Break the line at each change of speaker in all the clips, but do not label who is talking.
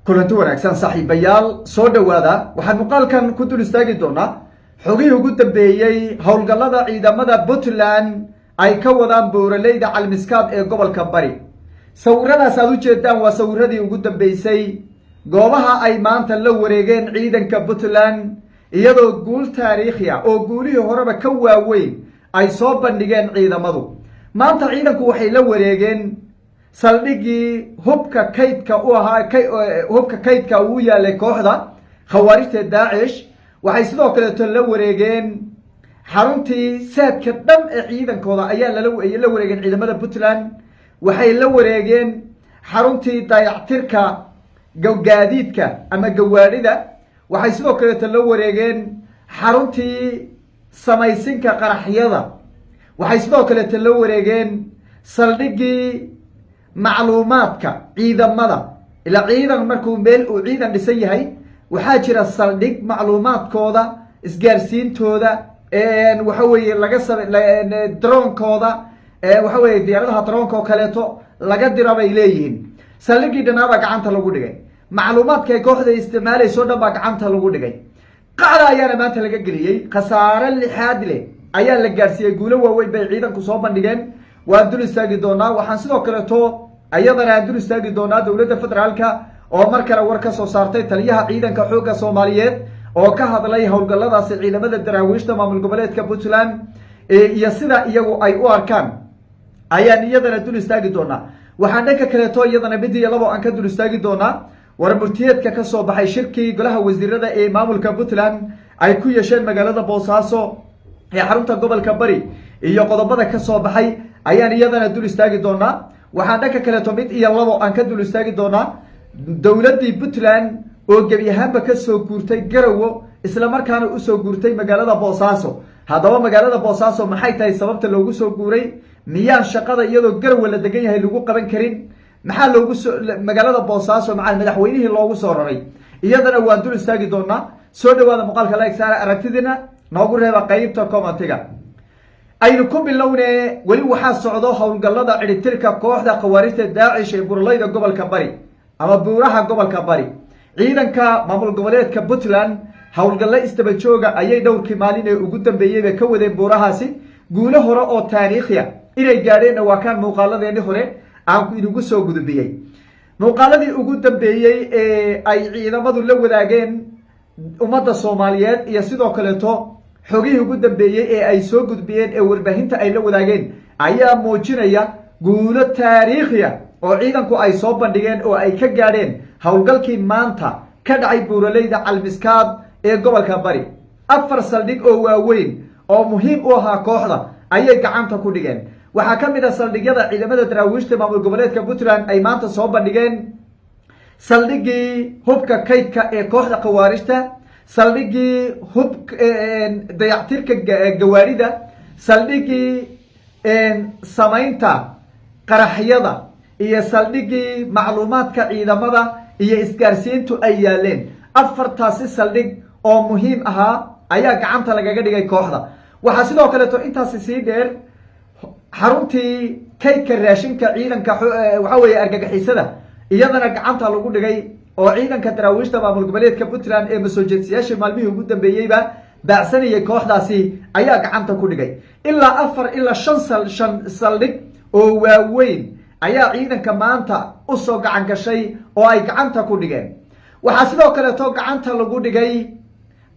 Kulanti wanaagsan, saaxiibayaal, soo dhowaada. Waxaan muuqaalkan ku dul istaagi doonaa xogihii ugu dambeeyey howlgallada ciidamada Puntland ay ka wadaan buuraleyda Calmiskaad ee gobolka Bari. Sawiradaas aad ujeedaan waa sawiradii ugu dambeysay goobaha ay maanta la wareegeen ciidanka Puntland, iyadoo guul taariikhi ah oo guulihii horeba ka waaweyn ay soo bandhigeen ciidamadu. Maanta ciidanku waxay la wareegeen saldhiggii hubka kaydka u ahaa, hubka kaydka uu yaalay kooxda khawaarijta Daacish. Waxay sidoo kaleeto la wareegeen xaruntii saadka dhan ee ciidankooda ayaa lala la wareegeen ciidamada Puntland. Waxay la wareegeen xaruntii dayactirka gaadiidka ama gawaadhida. Waxay sidoo kaleeto la wareegeen xaruntii samaysinka qaraxyada. Waxay sidoo kaleeto la wareegeen saldhiggii macluumaadka ciidamada. Ilaa ciidan markuu meel uu ciidan dhisan yahay, waxaa jira saldhig macluumaadkooda, isgaarsiintooda, waxa weeye laga sa droonkooda, waxa weye diyaaradaha droonka oo kaleeto laga dira bay leeyihiin. Saldhiggii dhanaabaa gacanta lagu dhigay. Macluumaadka ay kooxda isticmaalayso dhan baa gacanta lagu dhigay. Qacda ayaana maanta laga geliyey, khasaare lixaad leh ayaa la gaarsiiyey. Guulo waaweyn bay ciidanku soo bandhigeen, waan dul istaagi doonaa. Waxaan sidoo kaleeto ayadana aan dul istaagi doonaa dowladda federaalka oo mar kale war ka soo saartay taliyaha ciidanka xoogga Soomaaliyeed oo ka hadlay howlgalladaasi ciidamada Daraawiishta maamul goboleedka Puntland iyo sida iyagu ay u arkaan ayaan iyadana dul istaagi doonaa. Waxaan dhanka kaleeto iyadana mid iyo labo aan ka dul istaagi doonaa war murtiyeedka ka soo baxay shirkii golaha wasiirada ee maamulka Puntland ay ku yeesheen magaalada Boosaaso ee xarunta gobolka Bari iyo qodobada ka soo baxay ayaan iyadana dul istaagi doonaa. Waxaan dhanka kaleeto mid iyo labo aan ka dul istaagi doonaa dowladdii Puntland oo gebi ahaanba kasoo guurtay Garowo, isla markaana usoo guurtay magaalada Boosaaso. Haddaba magaalada Boosaaso maxay tahay sababta loogu soo guuray? Miyaan shaqada iyadoo Garowe la degan yahay lagu qaban karin? Maxaa loogu soo magaalada Boosaaso maca madaxweynihii loogu soo raray? Iyadana waan dul istaagi doonaa. Soo dhawaada, muuqaalka like saara, aragtidiina noogu reeba qeybta commentiga. Aynu ku bilowne, weli waxaa socdo howlgallada cidhitirka kooxda khawaarijta Daacish ee buuralayda gobolka Bari ama buuraha gobolka Bari. Ciidanka maamul goboleedka Puntland howlgallo isdaba jooga ayay dhowrkii maalin ee ugu dambeeyeyba ka wadeen buurahaasi. Guulo hore oo taariikhiya inay gaadheenna waa kaan muuqaaladeeni hore aan inugu soo gudubiyey. Muuqaaladii ugu dambeeyey ee ay ciidamadu la wadaageen ummadda Soomaaliyeed iyo sidoo kaleeto xogihii ugu dambeeyey ee ay soo gudbiyeen ee warbaahinta ay la wadaageen ayaa muujinaya guulo taariikhiya oo ciidanku ay soo bandhigeen oo ay ka gaadheen howlgalkii maanta ka dhacay buuraleyda Calmiskaad ee gobolka Bari. Afar saldhig oo waaweyn oo muhiim u ahaa kooxda ayay gacanta ku dhigeen. Waxaa ka mid a saldhigyada ciidamada Daraawiishta maamul goboleedka Puntland ay maanta soo bandhigeen saldhiggii hubka kaydka ee kooxda khawaarijta, saldhiggii hub dayactirka gawaarida, saldhiggii samaynta qaraxyada iyo saldhiggii macluumaadka ciidamada iyo isgaarsiintu ay yaaleen. Afartaasi saldhig oo muhiim ahaa ayaa gacanta lagaga dhigay kooxda. Waxaa sidoo kaleeto intaasi sii dheer xaruntii kaydka raashinka ciidanka, waxa weeye argagixisada, iyadana gacanta lagu dhigay oo ciidanka Daraawiishta maamul goboleedka Puntland ee masoo jeedsiyaashii maalmihii ugu dambeeyeyba baacsanayay kooxdaasi ayaa gacanta ku dhigay. Ilaa afar ilaa shan saldhig oo waaweyn ayaa ciidanka maanta usoo gacan gashay oo ay gacanta ku dhigeen. Waxaa sidoo kaleeto gacanta lagu dhigay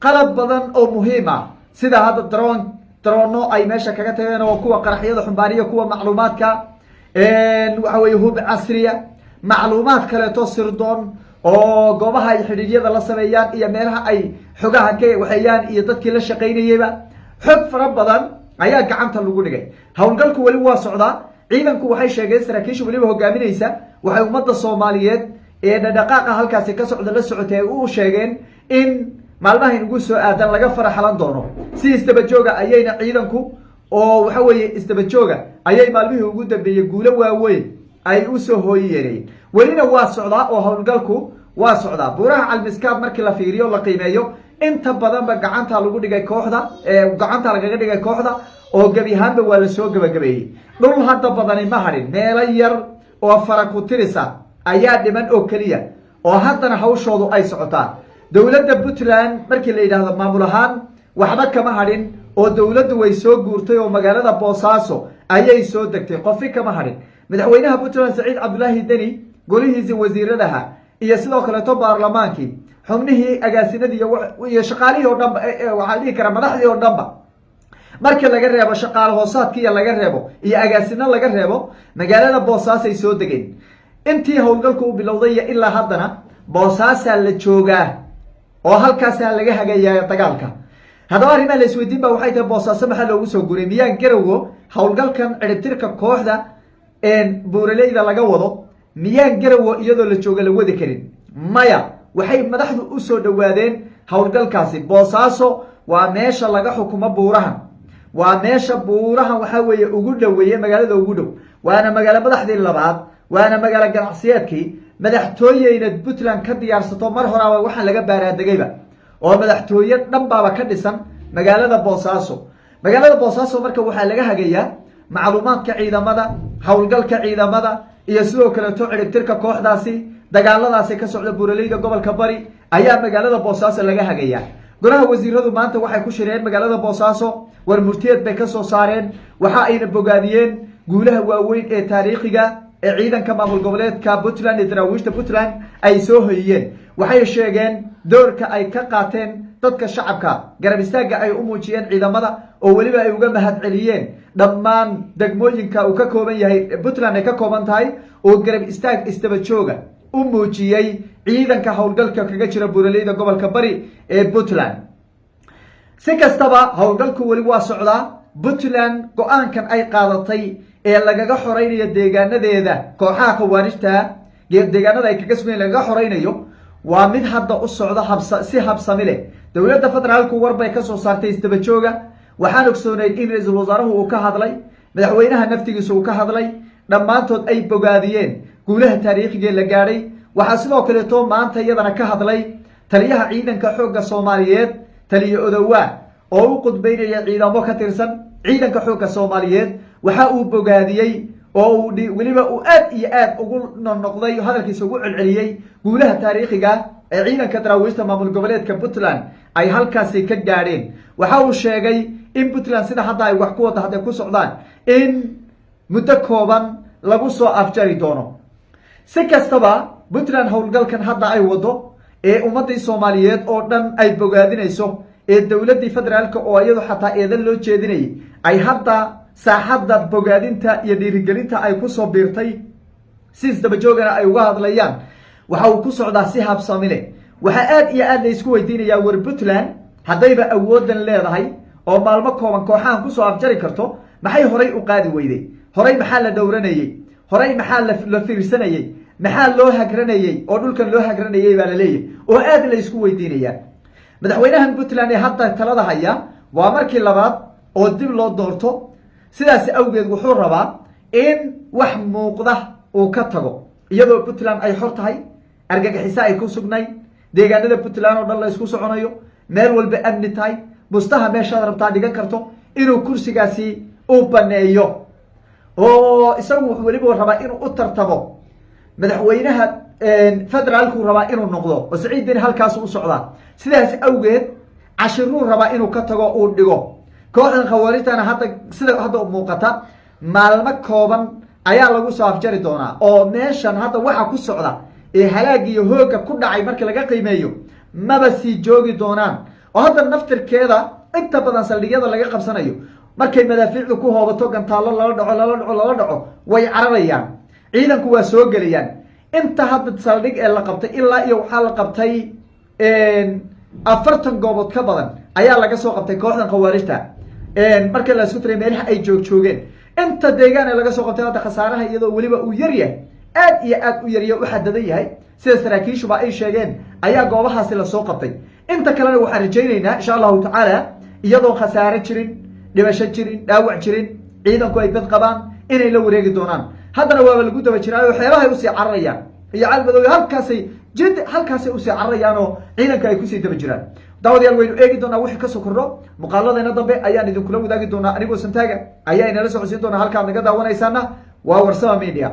qalab badan oo muhiim ah, sida hadda droono ay meesha kaga tageen oo kuwa qaraxyada xumbaariya, kuwa macluumaadka, waxa weye hub casriya, macluumaad kaleeto sirdoon oo goobaha ay xidhiidyada la sameeyaan iyo meelaha ay xogaha ka waxeeyaan iyo dadkii la shaqaynayeyba. Xog fara badan ayaa gacanta lagu dhigay. Howlgalku weli waa socdaa. Ciidanku waxay sheegeen, saraakiisha weliba hogaaminaysa waxay ummadda Soomaaliyeed ee dhadhaqaaqa halkaasi ka socda la socotay ay u sheegeen in maalmaha inugu soo aadan laga faraxalan doono. Si isdaba jooga ayayna ciidanku oo waxa weeye isdaba jooga ayay maalmihii ugu dambeeyey guulo waaweyn ay usoo hooyiyeen. Welina waa socdaa oo howlgalku waa socdaa. Buuraha Calmiskaad markii la fiiriyo, la qiimeeyo, inta badanba gacanta lagu dhigay kooxda, gacanta lagaga dhigay kooxda oo gebi ahaanba waa lasoo gebagabeeyey. Dhul hadda badani ma hadhin, meelo yar oo fara ku tirisa ayaa dhiman oo keliya. Oo haddana hawshoodu ay socotaa. Dowladda Puntland markii la yidhaahdo maamul ahaan waxba kama hadhin, oo dowladdu way soo guurtay oo magaalada Boosaaso ayay soo degtay. Qofi kama hadhin. Madaxweynaha Puntland Saciid Cabdulaahi Deni, golihiisii wasiiradaha iyo sidoo kaleeto baarlamaankii, xubnihii agaasinadii iyo shaqaalihii oo dhanba, waxaa la dhihi karaa madaxdii oo dhanba, marka laga reebo shaqaale hoosaadkiiya laga reebo iyo agaasino laga reebo, magaalada Boosaasay soo degeen. Intii howlgalku u bilowday iyo ilaa haddana Boosaasaa la joogaa oo halkaasaa laga hagayaa dagaalka. Haddaba arrimaha la isweydiin ba waxay tahay: Boosaaso maxaa loogu soo guray? Miyaan Garowo howlgalkan ciribtirka kooxda buuraleyda laga wado, miyaan Garowo iyadoo la jooga la wadi karin? Maya, waxay madaxdu usoo dhawaadeen howlgalkaasi. Boosaaso waa meesha laga xukumo buurahan, waa meesha buurahan waxaa weeye ugu dhoweeye, magaalada ugu dhow, waana magaalo madaxdii labaad, waana magaalo ganacsiyeedkii. Madaxtooyeyna Puntland ka diyaarsato mar horaaba waxaan laga baaraadegayba, oo madaxtooye dhan baaba ka dhisan magaalada Boosaaso. Magaalada Boosaaso marka waxaa laga hagayaa macluumaadka ciidamada, howlgalka ciidamada iyo sidoo kaleeto ciribtirka kooxdaasi. Dagaaladaasi ka socda buuraleyda gobolka Bari ayaa magaalada Boosaaso laga hagayaa. Golaha wasiiradu maanta waxay ku shireen magaalada Boosaaso, war murtiyeed bay ka soo saareen. Waxa ayna bogaadiyeen guulaha waaweyn ee taariikhiga ee ciidanka maamul goboleedka Puntland iyo daraawiishta Puntland ay soo hoyiyeen. Waxay sheegeen doorka ay ka qaateen dadka shacabka, garab istaagga ay u muujiyeen ciidamada, oo weliba ay uga mahad celiyeen dhammaan degmooyinka uu ka kooban yahay Puntland ay ka kooban tahay, oo garab istaag isdaba jooga u muujiyey ciidanka howlgalka kaga jira buuraleyda gobolka Bari ee Puntland. Si kastaba, howlgalku weli waa socdaa. Puntland go-aankan ay qaadatay ee lagaga xoreynayo deegaanadeeda kooxaha khawaarijta, deegaanada ay kaga sugayen lagaga xoreynayo, waa mid hadda u socda habsa si habsami leh. Dowladda federaalku war bay kasoo saartay isdaba jooga. Waxaan ogsoonayd in ra-iisul wasaaruhu uu ka hadlay, madaxweynaha naftigiisa uu ka hadlay, dhammaantood ay bogaadiyeen guulaha taariikhigee la gaadhay. Waxaa sidoo kaleeto maanta iyadana ka hadlay taliyaha ciidanka xoogga Soomaaliyeed, taliye Odowaa, oo u qudbeynaya ciidamo ka tirsan ciidanka xoogga Soomaaliyeed. Waxa uu bogaadiyey oo uu weliba uu aad iyo aad ugu noqnoqday, hadalkiisa ugu celceliyey guulaha taariikhiga ee ciidanka daraawiishta maamul goboleedka Puntland ay halkaasi ka gaadheen. Waxa uu sheegay in Puntland sida hadda ay wax ku wadda hadday ku socdaan, in muddo kooban lagu soo afjari doono. Si kastaba, Puntland howlgalkan hadda ay wado ee ummadii Soomaaliyeed oo dhan ay bogaadinayso, ee dowladdii federaalka oo iyadu xataa eedan loo jeedinayay ay hadda saaxadda bogaadinta iyo dhiirigelinta ay kusoo biirtay, si isdabajoogana ay uga hadlayaan, waxa uu ku socdaa si habsami leh. Waxaa aad iyo aad la isku weydiinayaa: war Puntland haddayba awoodan leedahay oo maalmo kooban kooxahan kusoo afjari karto, maxay horay u qaadi weyday? Horay maxaa la dhowranayey? Horay maxaa la fiirsanayey? Maxaa loo hagranayey oo dhulkan loo hagranayey baa laleeyahy, oo aad la isku weydiinayaa. Madaxweynahan Puntland ee hadda talada haya waa markii labaad oo dib loo doorto. Sidaas awgeed wuxuu rabaa in wax muuqda uu ka tago, iyadoo Puntland ay xor tahay, argagixiso ay ku sugnayd, deegaanada Puntland oo dhan la isku soconayo, meel walba amni tahay, bustaha meeshaad rabtaa dhigan karto, inuu kursigaasi u baneeyo. Oo isagu wuxuu weliba rabaa inuu u tartamo madaxweynaha federaalkuu rabaa inuu noqdo, oo Saciid Deni halkaasu u socdaa. Sidaas awgeed cashiruu rabaa inuu ka tago, uu dhigo. Kooxdan khawaarijtana hadda sida hadda muuqata maalmo kooban ayaa lagu soo afjari doonaa, oo meeshan hadda waxa ku socda ee halaag iyo hoogga ku dhacay marka laga qiimeeyo, maba sii joogi doonaan. Oo hadda naftirkeeda inta badan saldhigyada laga qabsanayo, markay madaafiicdu ku hoobato, gantaallo lala dhaco, lala dhaco, lala dhaco, way cararayaan, ciidanku waa soo gelayaan. Inta hadda saldhig ee la qabtay, ilaa iyo waxaa la qabtay 40 goobood ka badan ayaa laga soo qabtay kooxdan khawaarijta, marka la isku tiray meelaha ay joog joogeen, inta deegaan ee laga soo qabtay. Hadda khasaaraha iyadoo weliba uu yar yahay, aad iyo aad u yarya, u xadadan yahay, sida saraakiishuba ay sheegeen, ayaa goobahaasi lasoo qabtay. Inta kalena waxaan rajaynaynaa, insha Allahu tacaala, iyadoon khasaare jirin, dhimasho jirin, dhaawac jirin, ciidanku ay bad qabaan, inay la wareegi doonaan. Haddana waaba lagu daba jiraayo, xeebahay usii cararayaan iyo Calmadoobe, halkaasay jid halkaasay usii cararayaan oo ciidanka ay kusii daba jiraan. Daawadayaal, waynu eegi doonaa wixii kasoo kordho. Muuqaaladeena dambe ayaan idinkula wadaagi doonaa. Anigoo Santaaga ayaa inala socodsiin doonaa. Halkaad naga daawanaysaana waa Warsama Media.